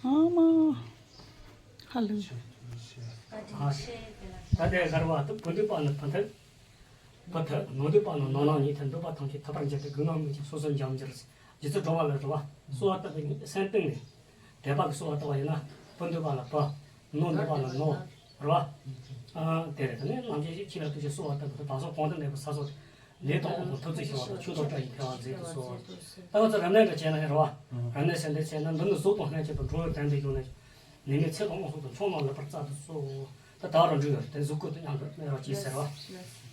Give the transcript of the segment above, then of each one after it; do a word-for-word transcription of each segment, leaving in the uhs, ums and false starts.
ཨ་མ། ཧ་ལུ། ད་དེ་གར་བ་དུ་བུ་འདུས་པ་ནི་བུ་མཐུན། བུ་མཐུན། ནང་འདུས་པ་ནི་ནང་ནང་ཉིད་མཐུན། འདུས་པ་ཐམས་ཅད་ཐུབ་པར་འགྱུར་ཏེ། སྒོ་ང་མུ་གེ་སོ་སོར་འབྱམས་འགྱུར། རྗེ་བཙུན་སྒྲོལ་མ་ལ་རེད་བ། གསོལ་བ་བཏབ་པའི་སེམས་གཏིང་ནས། དད་པ་གི་གསོལ་བ་བཏབ་པ་ཡིན་ན། བུ་འདུས་པ་ལ་བུ། ནང་འདུས་པ་ལ་ནང་། རེད་བ། ཨ་དེ་རེད། དེ་ནས་རྣམ་མཁྱེན་ཆེ་ལ་ཐུགས་རྗེ་གསོལ་བ་བཏབ་པ་དང་། བདག་སོགས་གོང་དུ་གནས་པའི་ས་སོགས། ལས་དང་དབང་དང་ཐུགས་བརྩེ་ཆེ་བ་དང་། ཆོས་དང་བྲལ་བའི་ཐལ་བ་མཛད་དུ་གསོལ། ད་ང་ཚོ་རབ་གནས་འདྲ་བྱས་ན་ཡང་རེད་བ། རབ་གནས་སེམས་ལྡན་བྱས་ན་འདི་ནི་གཟུགས་དང་སྨན་གཅིག་ཏུ་འགྲོ་བའི་དོན་དུ་བྱུང་ནས། ནད་མེད་ཚེ་དང་དབང་ཕྱུག་དང་། ཕྱོགས་རྣམས་ལེགས་པར་སྩལ་དུ་གསོལ། ད་ད་རུ་འགྲོ་ཡོད་དེ། གཟུགས་སྐུ་དང་མཉམ་དུ་གནས་རོགས་གྱིས་ཟེར་བ།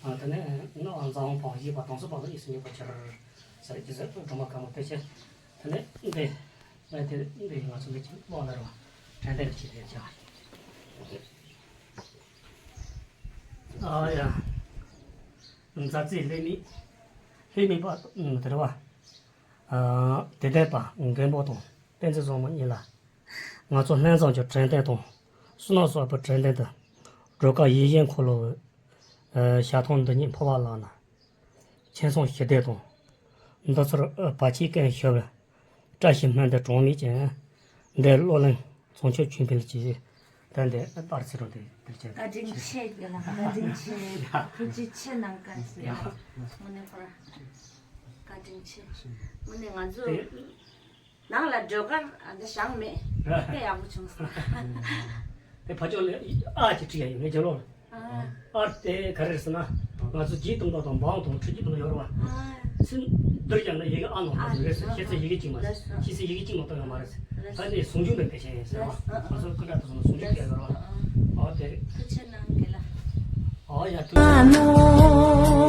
ཨ་དེ་ནས་ནི་འཛམ་བུ་གླིང་པ་ཡིས་པ་དང་སུ་པ་ལ་ཡིད་སུ་མྱུར་བར་གྱུར། ཟེར་གྱིས་ཟེར་སྒྲོལ་མ་དཀར་མོ་དེ་བྱས། དེ་ནས་འདི། ཨ་དེ་འདི་ང་ཚོ་འདི་ཅིག་སློབ་ལ་རོ། དྲན་རྟེན་ཅིག་རེད་བྱ་བ། ཨ་ཡ། མཛའ་བརྩེའི་ལྷད་མེད། ལྷད་མེད་པ་དེ་རེད་བ། ཨ་དད་ལྡན་པ་མགོན་པོ་དང་བསྟན་འཛིན་བཟང་མོ་གཉིས་ལ། ང་ཚོ་སྨན་བཟང་གྱི་དྲན་རྟེན་དང་། བསོད་ནམས་གསོག་པའི་དྲན་རྟེན་དུ། སྒྲོལ་དཀར་ཡིད་བཞིན་འཁོར་ལོའི་ཞལ་ཐང་འདི་ཉིད་འཕོ་བ་ལགས་ན། ཁྱིམ་ཚང་ཞི་བདེ་དང་། འདི་ཚོར་བར་ཆད་ཀུན་ཞི་བའི། བཀྲ་ཤིས་སྨན་འདི་གྲངས་མེད་ཅན། འདི་བློ་གླིང་བྱང་ཆུབ་ཆོས་འཕེལ་གྱིས། ད་འདི་པར་ཚེ་རོ་འདི་འདིར་བྱས། བཀའ་དྲིན་ཆེ་དགེ་ལགས། བཀའ་དྲིན་ཆེ། ཐུགས་རྗེ་ཆེ་གནང་། བཀའ་དྲིན་ཆེ། དངོས་གནས་ཁོ་རང་བཀའ་དྲིན་ཆེ། དངོས་གནས་ང་ཚོ་དེ། ནང་ལ་སྒྲོལ་དཀར་འདི་བཞེངས་མེད། དཔེ་ཡག་པོ་བྱུང་སོང་། དེ་ཕ་ཕྱོགས་ལ་ཨ་ཅིག་བྲིས་ཡ་ཡོད་ངའི་རྒྱབ་ལོགས་ལ། ཨ་དེ་ག་རེ་རེད་ཟེར་ན། ང་ཚོ་རྗེ་དུང་པ་དང་འབངས་དང་ཁྲི་རྒྱུད་དང་ཡོད་རེད་བ། ཚུན་འདིར་ཡང་ན་ཡི་གེ་ཨ་ནང་ལ་ཡོད་རེད་ཟེར། ཤེས་ཚད་ཡི་གེ་གཅིག་མ་རེད། ཤེས་ཚད་ཡི་གེ་གཅིག་མ་གཏོགས་ཡོད་མ་རེད་ཟེར། ད་ནི་ཟུང་འཇུག་ནས་དེ་བྱས་ཡིན་ཟེར་བ། ང་ཚོ་ཀུན་དགའ་དུ་སོང་ན་ཟུང་འཇུག་བྱས་ཡོད་རེད་བ། ཨ་དེ་རེད། ཐུགས་རྗེ་གནང་དགེ་ལགས། ཨ་ཡ་ཐུགས་རྗེ་གནང་།